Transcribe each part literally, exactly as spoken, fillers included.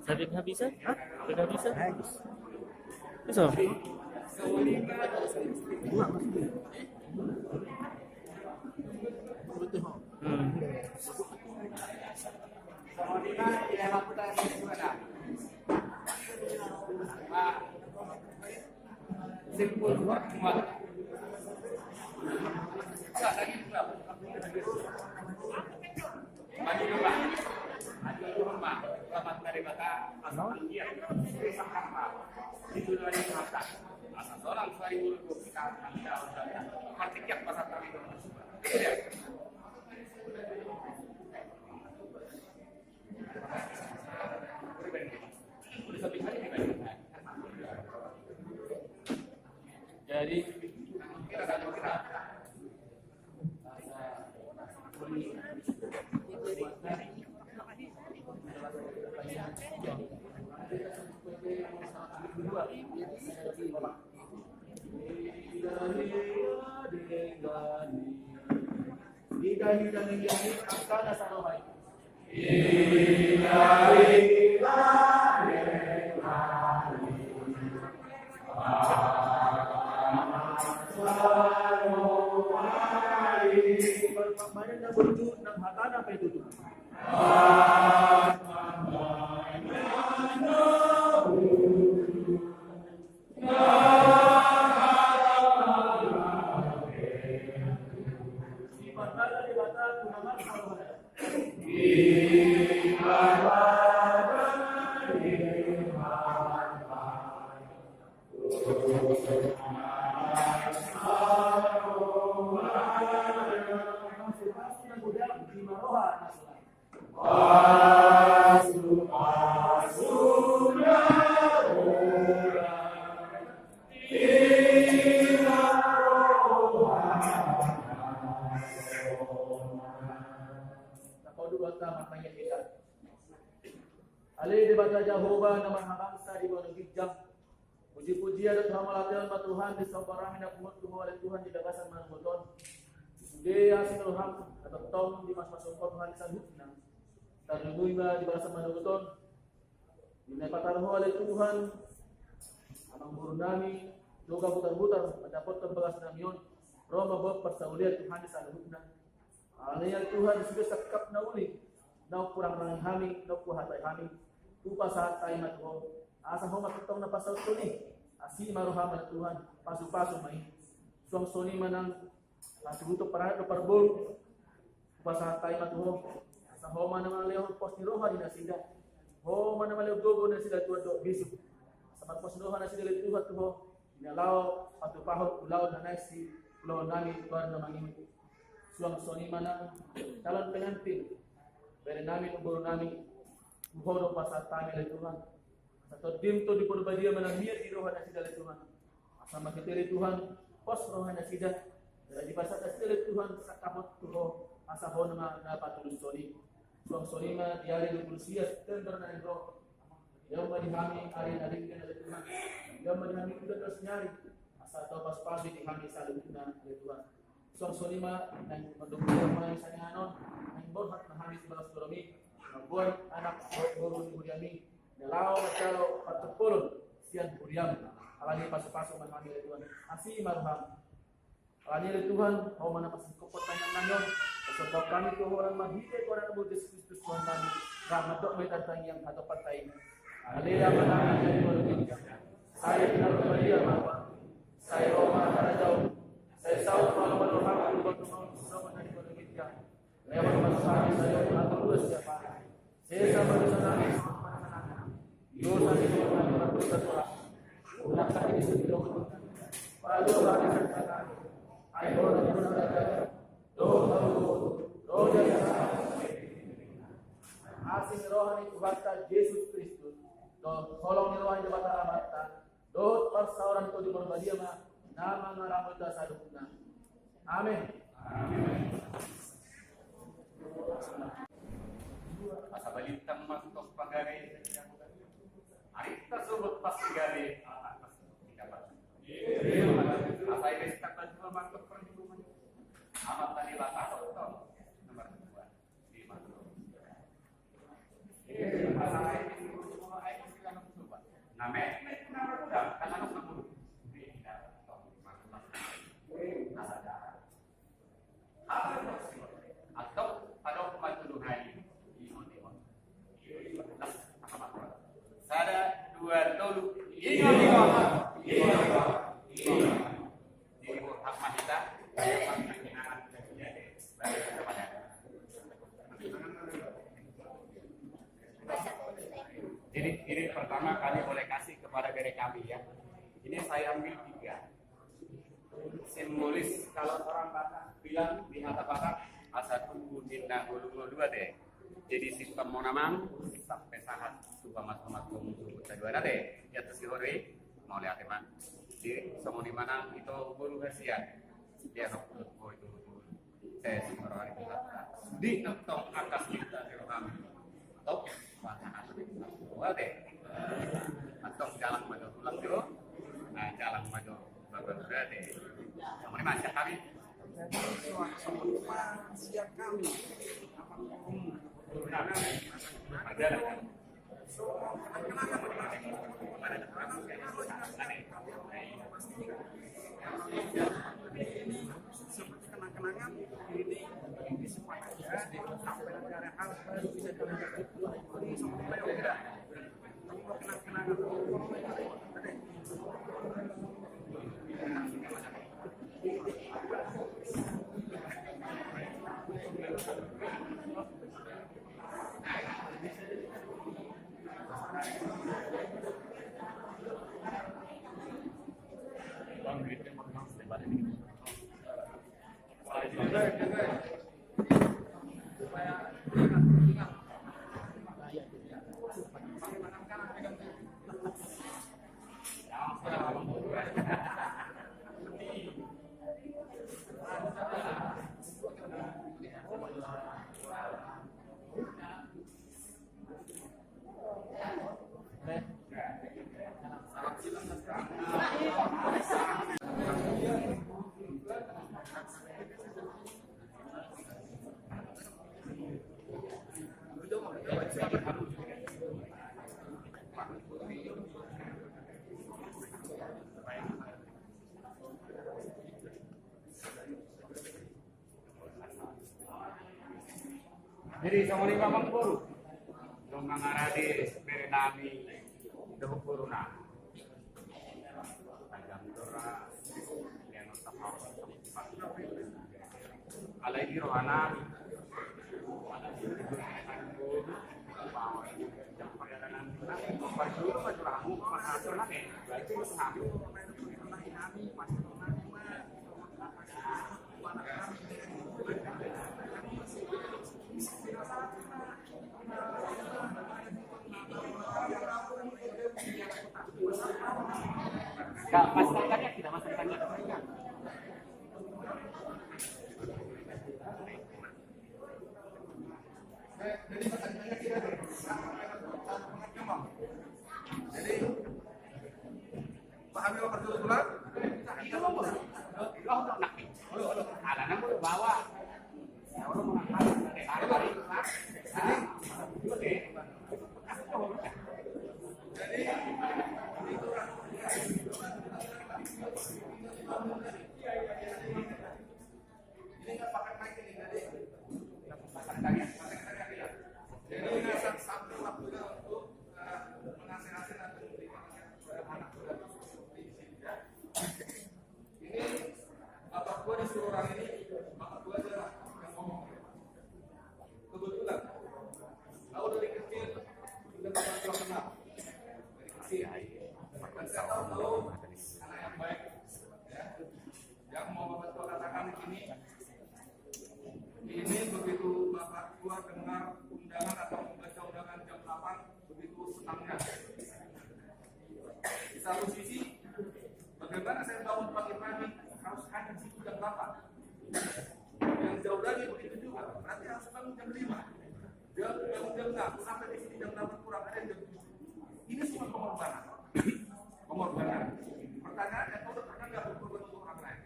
Sampai penghabisan? Hah? Penghabisan? Habis. Bisa? Hmm. Jadi, Ale Debata Jahowa na marhabangsa di banua ginjang, puji-pujian dohot hamauliateon ma Tuhan di somba rohami na pungu tu Ho ale Tuhan di bagasan manogot on. Sude asi ni roham na tongtong dimasumasu Ho Tuhan di saluhutna. Tarlumobi ma di bagasan manogot on, di na dipataruhon Ho ale Tuhan amangborunami, jala hutar-hutar mandapothon bagasnami on, ro mamboan parsaulian Tuhan di saluhutna. Alani i ale Tuhan, sude sangkap na uli na umhurangirangi hami, na umhuhatai hami, hupasahat hami ma tu Ho, asa Ho ma tongtong na pasahathon i. Asi ma roham ale Tuhan, pasu-pasu ma i. Suang songon i ma nang patuduhon paranak dohot parboru, hupasahat hami ma tu Ho, asa Ho ma na mangalehon pos ni roha di nasida, Ho ma na mangalehon gogo di nasida tuan dohot bisuk, asa marpos ni roha nasida ale Tuhan tu Ho, di na laho patupahon ulaon na naeng siulahonnami tu ari na mangihut. Suang songon i ma nang calon pengantin, bere nami dohot boru nami, tu Ho do pasahat hami ale Tuhan. Asa Tondim Tondi Porbadia ma na mian di roha nasida ale Tuhan. Asa marhite ale Tuhan, pos roha nasida, jala dipasahat nasida ale Tuhan sangkap tu Ho, asa Ho ma na patulus songon i. Suang songon i ma di ari dua pulu sia September na naeng ro. Ia ma di hami ari na denggan ale Tuhan. Ia ma di hami udan dos ni ari. Asa Ho pasu-pasu di hami saluhutna ale Tuhan. Suang songon i ma naeng mandok hami saonari on, naeng borhat ma hami sibagas joro-Mi, mamboan anak boru ni huriam i, na laho manjalo partompulon sian huriam. Alani pasu-pasu ma hami ale Tuhan. Asi ma roham. Alani ale Tuhan, Ho ma na pasingkophon tangiang nami on, pasahathon hami tu Ho marhite tu Anakmu Jesus Kristus Tuhan nami, laho mandok ma hita tangiang hatopan ta i. Ale Ama nami na di banua ginjang, sai pinarbadia ma goarmu, sai ro ma harajaonmu, sai saut ma lomo ni roham tu banua on songon na di banua ginjang. Lehon ma tu hami sadari on hangoluan siapari. Sesa ma dosa nami songon na dosa ni hami na mardosa tu hami. Unang hami dison di lomo ni hami. Palua hami sian na jahat. Ai Ho do na harajaon, dohot hagogoon, dohot harajaon. Asi ni roha ni Tuhanta Jesus Kristus, dohot holong ni roha ni Debata Amanta, dohot parsaoran ni Tondi Porbadia ma na mangaramoti hita saluhutna. Amen. Asa balintang ma tong pagari, arinta sogot pasti gari. Asa i besta berdua ma tong perjuangan. Amat tadi batal tong nomor dua. Sada, dua, tolu. Ingot, ingot. Jadi, jadi pertama kami boleh kasih kepada bere kami, ya. Ini saya ambil tiga. Simbolis, kalau orang Batak bilang di kata Batak, asa tubu ninna ngolu-ngolu ate. Jadi, simpang muna amang, sampe sahat tu pamas-pamas ngolu-ngolu ate. Ia tu si Hori, mauliate ma. Jadi, songon i ma nang ito boru hasian. Dia rok boru. Di antong angka sinta di roham. Antong pasahat. Antong jalang ma jo tulang jo. Nah, jalang ma jo bapak berarti. Sama ni masih kami. Siap kami. Ada lah. Seperti kenang-kenangan ini, ini semua aja, sampai nanti ada hal baru bisa kita lihat. Ini semua kita udah. Kamu mau kenang-kenangan. Jadi, songon i ma amang boru. Dong mangarade bere nami dohot boru nami. Alai di roha nami. Ini bapak gua disuruh orang ini, bapak gua aja yang ngomong. Kebetulan, aku dari kecil udah bapak gua kenal. Dari kecil. Dan saya tahu, tahu anak yang baik. Ya. Yang mau bapak gua katakan di sini, ini begitu bapak gua dengar undangan atau membaca undangan jam delapan, begitu senangnya. Di satu sisi, bagaimana saya bangun pagi-pagi harus ada di situ jam delapan. Yang jauh lagi begitu juga, berarti harus bangun jam lima. Jam, bangun jam enam, sampai di sini jam delapan kurang, ada yang jam tujuh. Ini semua pengorbanan. Pengorbanan. Pertanyaannya, kau udah pernah nggak berkorban untuk orang lain?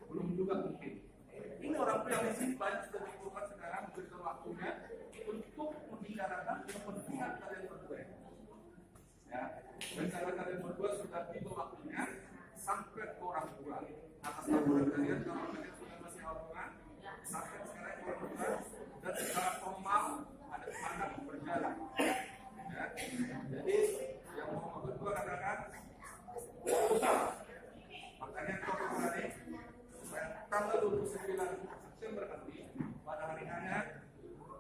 Belum juga mungkin. Ini orang tua yang di sini banyak sudah berkorban sekarang, memberikan waktunya untuk membicarakan kepentingan kalian berdua. Ya, rencana kalian berdua sudah tiba waktunya sampai ke orang tua. Atas laporan kalian, kalau kalian sudah masih halangan, sampai sekarang ke orang tua dan secara formal ada kesepakatan berjalan. Ya, jadi yang mau berdua katakan, makanya kau tadi supaya tanggal dua puluh sembilan September nanti pada hari hanya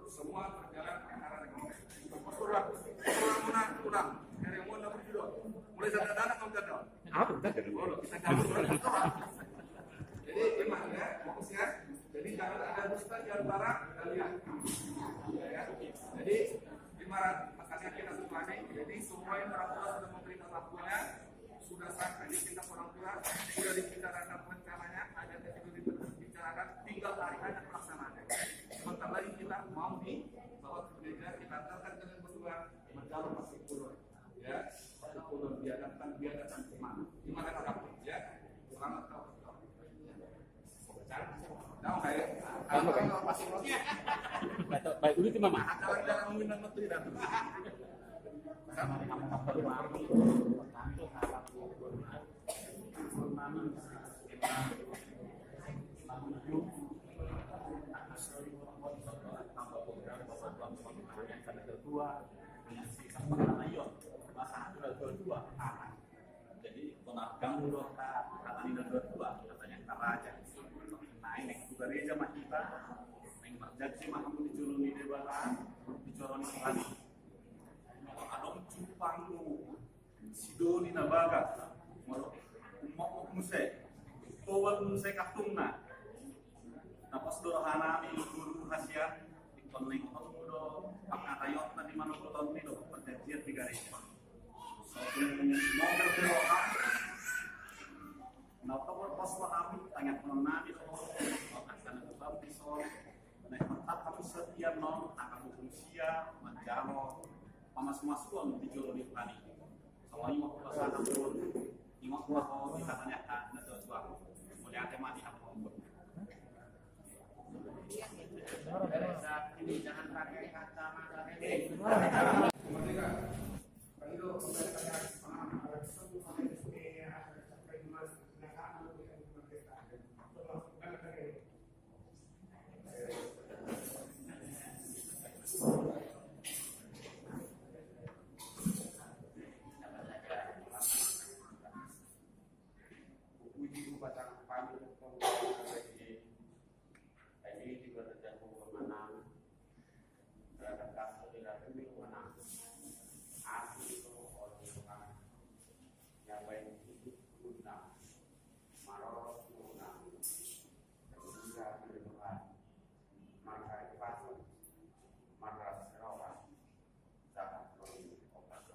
semua berjalan perkara dengan baik. Syukur lah. Syukur lah, muna, pulang. Dari yang mau dapur judul. Mulai sana, sana, kamu jadwal. Apa? Kita jadwal. Kita jadwal. Jadi, emang ya, fokus ya. Jadi, jangan ada dusta di antara kalian. Ya, ya. Jadi, gimana? Makanya kita semua ini, jadi semua yang orang tua sudah memberikan waktunya, sudah sampai di tingkat orang tua, sudah dibicarakan rencananya, adatnya sudah dibicarakan, tinggal hari hanya pelaksanaannya. Sebentar lagi kita mau di bawah meja, kita antarkan kalian berdua menjalur pasti pulang. Ya, pasti pulang, biarkan, biarkan teman. Gimana kata, ya? Selamat tahun. Baik, baik. Baik, baik, udah, Mama. Jadi, tonarkam do hata ni na dua-dua, hata ni na dua-dua, hata ni na raja. Naeng tu gareja ma hita, naeng marjanji ma hamu di jolo ni Debata, di jolo ni Tuhan. Molo adong cupang mu, sidoli na bagas, molo ummokmok muse, toba muse kantungna. Na pos do rohanami, guru hasian, ingkon naeng hotmu do pangataionna di manogutonmi do parjanjian di gareja. Songon na berdoa. Na tongol pos ma hami, tangianghononnami do, angka na tongol pos, na mantap hami setia non, angka bukung sia, manjalo pamasumasuon di jolo ni Tuhan i. Songon i ma hupasahat, ingot ma ho di hata ni angka na tuatua. Mauliate ma di hamu. Ini jangan pakai kacamata, Rene. Puji, upacara, pamit, Jadi, di mana jauh pemenang, berangkat kasih di dalam pemenang. Aku itu orang yang, yang baik itu guna, maros guna, dan juga di Tuhan. Maka itu pasti, maka serokan, sangat perlu obat.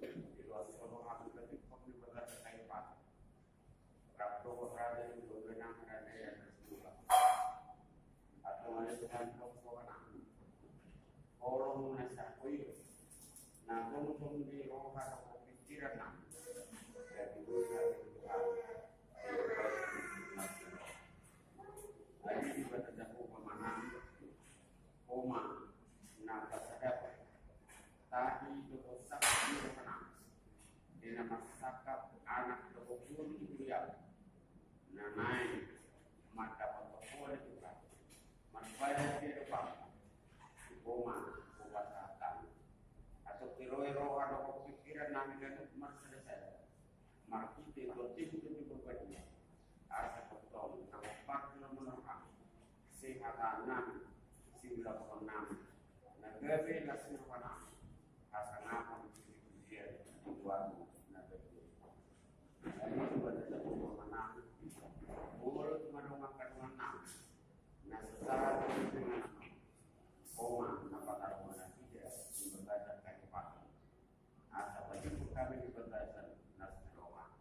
Di luar sekolah aku tadi, kau juga terkait pasti. Rap dohot raja ni do, benang raja i atas dua. Atau ada dengan kau kawan aku. Holong na sahoi. Na tongtong di roha atau pikiran na. Jadi dosa di Tuhan. Ai Baen di adopanmu, di poma, poma sahatan. Antong ro i roha dohot pingkiran nami ganup marsada-sada. Marhite Tondi Parbadia. Asa tongtong na mamparjolo manorham. Sehat nami, siulahonon nami. Na gabe las ni roha nami. Hasangapon di pujian di Tuhan na gabe. Jadi, buat kita semua menang. Mulut madongan kadongan nami. Na sesat dengan poma na patarungan nasida di bagasan kahipason. Asa pajumpang hami di bagasan las ni roha.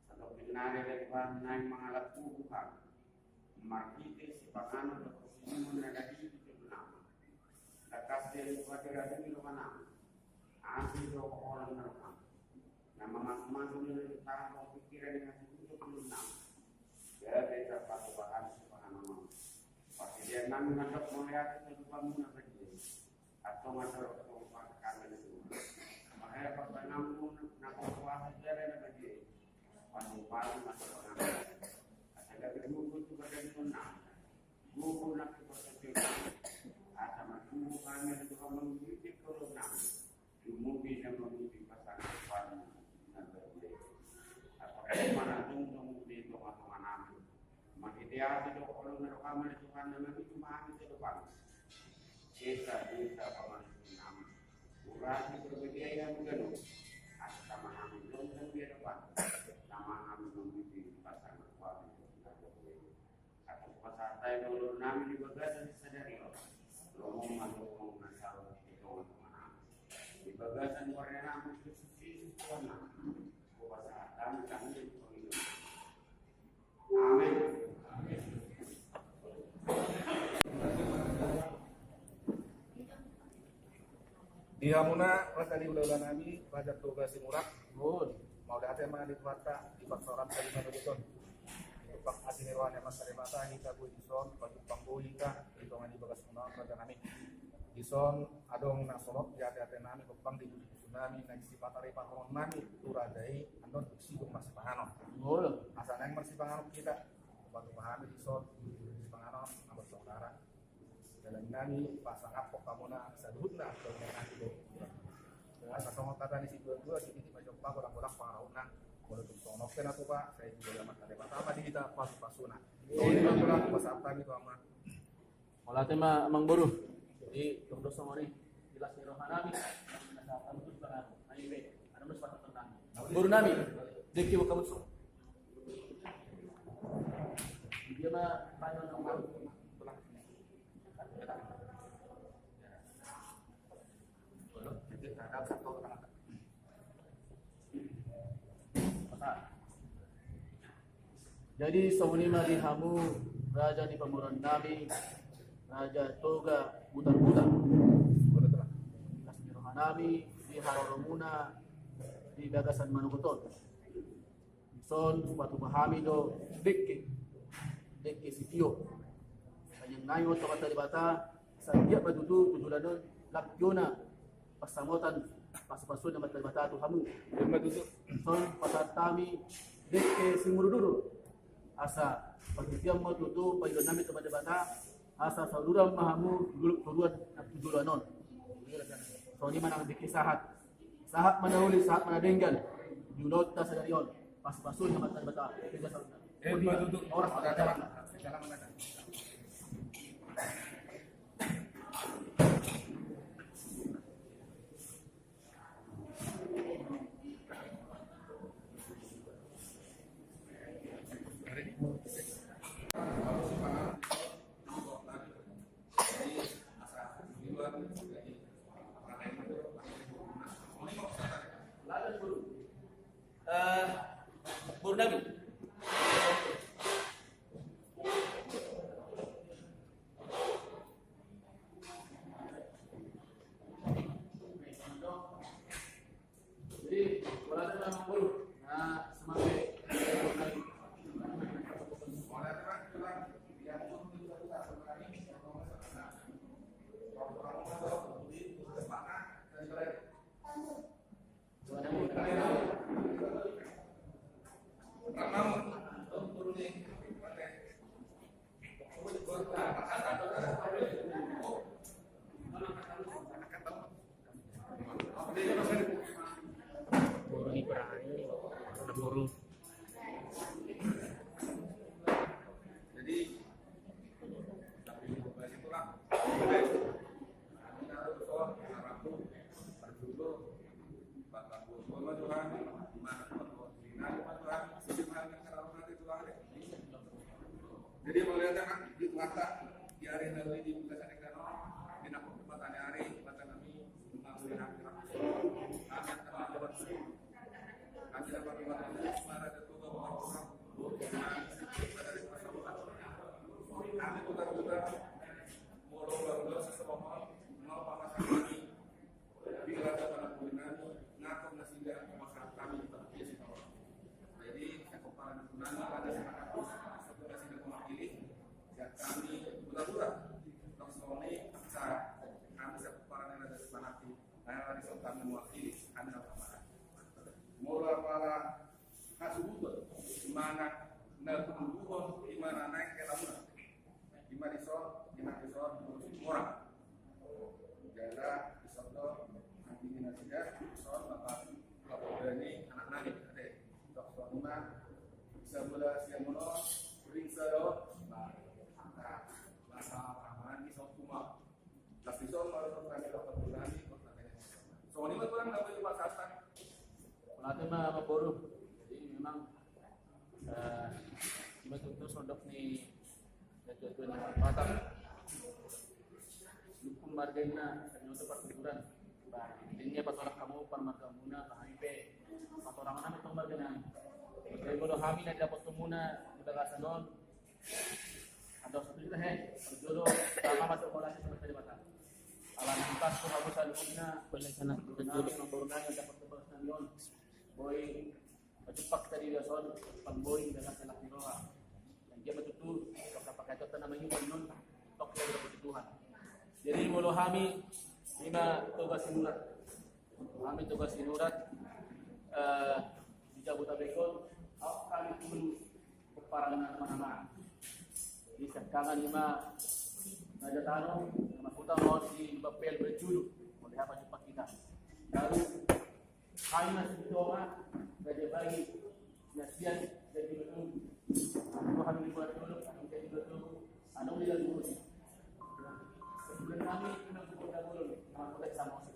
Santong pinnari ale Tuhan naeng mangalap tubu hami. Marhite sipanganon dohot siminum na dadi di jolma nami. Tangkas do i tu hatiradon ni roha nami. Asi do holong ni roha nami. Na mamasumasu ni roha nami, pingkiran ni hati tu jolma nami. Gabe tarpatupa hami sipanganon on. Parsidean nami mandok mauliate tu adopanmu na badia i. Antong mandok tu adopanmu na badia i. Mahe partanganmu na kuasa jala na badia i. Pasu-pasu ma sipanganon on. Asa gabe gogo tu pardagingon nami. Gogo nang tu partondion nami. Asa margogo hami tu hamu mangihut holong nami. Lumobi na mamungka pasangaponmu na badia i. Asa manang jongjong di tonga-tonga nami. Marhite asi dohot holong ni rohamu ale Tuhan na mangihut hami tu adopanmu. Esa, esa pamanumpahon nami. Urasi Parbadia i hami ganup. Asa tama hami jongjong di adopanmu. Tama hami mamungka pasangaponmu na badia i. Atas pasahat nami do ulos nami di bagasan sadari on. Lomo ma tongtong na saut di tonga-tonga nami. Di bagasan goarna nami Kristus Jesus Tuhan nami. Hupasahat hami tangiang pangidoan. Amen. Di hamuna raja ni hulahula nami, Raja Toga Simurak. Mauliate ma di Tuhanta di parsaoran tadi na dohot on. Di tumpak asi ni roha ni Amanta Debata hita boi dison, pajumpang boi hita di tonga ni bagasmuna on, raja nami. Dison adong na solot di ate-ate nami, gompang di busu-busu nami, naeng sipata riparhon nami tu raja i, annon sidung marsipanganon. Asa naeng marsipanganon hita, patupa hami dison sipanganon na marsaudara. Dalan nami pasangaphon hamuna saluhutna. Asa songon hata ni situa-tua, sititi ma jompa, bolak-bolak pangarahutna. Molo tung songon on pe na tupa, sai di Amanta Debata ma di hita pasu-pasuna. Songon i ma, bolak pasahat hami tu hamuna. Mauliate ma amangboru. Jadi tong do songon i di las ni roha nami. Amangboru nami. Dengke ma hamu. Dia ma pangan amangboru. Jadi songon i ma di hamu raja ni pamoruon nami, Raja Toga Butar-butar. Las ni roha nami di haroromuna di bagasan manogot on. Dison hupatupa hami do dengke, dengke sitio. Pangidoan nami ma tu Amanta Debata, asa anggiat ma tutu tu joloan on lampionna pansamotan, pasu-pasuon ni Amanta Debata tu hamu. Ima tutu. Dison pasahat hami dengke simudur-udur. Asa parhitean ma tutu pangidoan nami tu Amanta Debata, asa sauduran ma hamu tu joloan, tu joloan on. Songon i ma nang dengke sahat. Sahat ma na uli, sahat ma na denggan. Di ulaonta sadari on, pasu-pasuon ni Amanta Debata. Ima tutu. Horas. Eh, boru nami. Di mata, di ari na uli di bulan sadek dano, di nakon mata ni ari, mata nami, mengakui hati rakyat. Kami akan menjawab. Kami dapat menguatkan suara dan tugas orang-orang. Kami putar-putar, molo baru dosa sebab mau, mau panas kami. Bila ada anak murid nami, ngaku nasida masyarakat kami di Parkir Sinawa. Jadi, kekomparan itu nami pada saat itu, sebelum nasida mewakili, ya kami pura-pura. Langsung ini, sa-, kami sekomparan yang ada di Panakti, nah, langsung kami mewakili, kami dapat marah. Mula para hasuhuton, di mana, na tumbuhon, di mana naik ke lamunan. Ima dison, ima dison, murah. Jala, dison do, nanti nasida, dison, bapak, bapak berani, anak nami, ade. Dok, dok, ima, bisa bola siang mono, ring sado, nah, nah, bahasa apa, nah, dison, kuma. Las dison, baru dison, kami, bapak berani, kota Medan. So, ini mah kurang, nggak boleh bahasa apa. Mauliate ma amangboru. Jadi memang, eh, ima tutu sondok ni natuatua ni Batak. Lungkun marga inna, sadia do partuturan. Bah, intinya patorang hamu parmargamuna, bah, hami pe patorang hami tong marga nami. Jadi molo hami na didapotmuna di bagasan on, andor satu juta he, parjolo sama masuk bola sama tadi mata. Alana ipas tu hamu saluhutna, boleh sana, betul. Nami mamboru nami dapat tu bagas nami on. Boi pajupak tadi dia son, pamboi dalam salah ni roha. Dan dia betul tu, kau pakai tu tanam ini non, tok dia betul Tuhan. Jadi molo hami ima Toga Sinurat. Hami Toga Sinurat, eh, di Jabodetabek on, au hami pulu parang nama-nama. Di sekangan ima Raja Tano, nama kota mau di Bapel berjulu, oleh apa cepat kita. Lalu, hami masih di Toga, Raja Bali, Nasian, jadi betul. Aku hami di buat dulu, aku jadi betul. Anu di dalam dulu. Sebenarnya kami kena buka dulu, nama kota sama.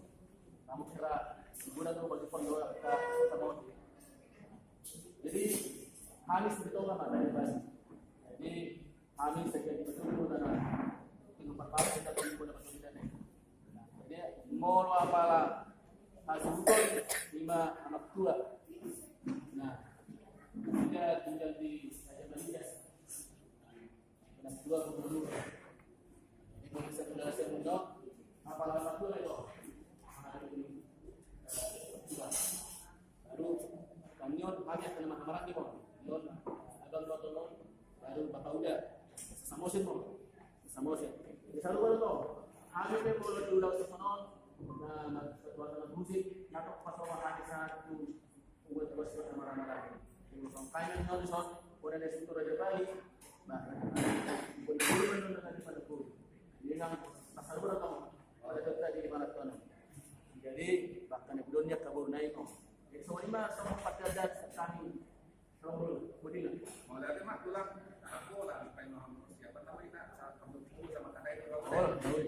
Namun kira guna tu bagi pondok kita, kita mau. Jadi, hami sebetulnya mana dari Bali. Jadi, hami sekian betul guna, dengan pertama kita perlu guna betul kita nih. Jadi, molo apala hasuhuton ima anak tua. Nah, dia tinggal di Raja Malaysia. Anak tua gubernur. Jadi, kalau bisa penjelasan dulu, apala anak tua itu? Anak tua. Baru, kami on, kami akan nama hamaran di bawah. Di on, abang dua tolong, baru bapak uda. Samosin mo. Samosin. Jadi, selalu baru tolong. Kami pe boleh diulang sepenon. Nah, nah, sebuah alat musik, natok pasok hadi satu. Buat bos sama-sama. Kalau sampai nanti, kalau di sana, boleh ada situ Raja Bali. Nah, boleh, boleh, boleh, boleh, boleh. Jadi, nang pasal berapa? Ada kita di mana tuh? Jadi, bahkan belum dia kabur naik kok. Jadi, semua lima sama empat derajat sekali. Sama dulu, budina. Mau lihat mah tulang. Aku lah, apa yang mau siapa namanya? Saat kamu sama kadai. Oh, tahu.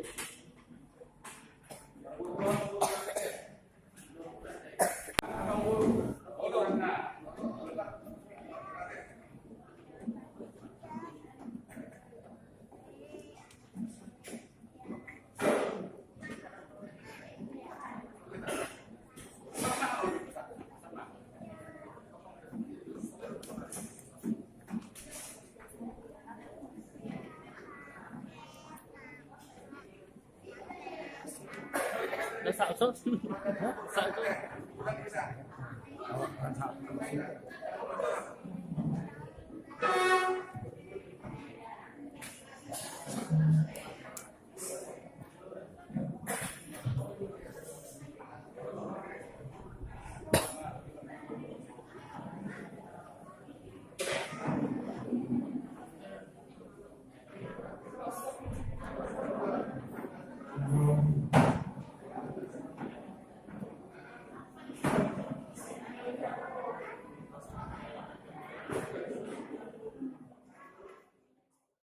Dah, satu. Satu.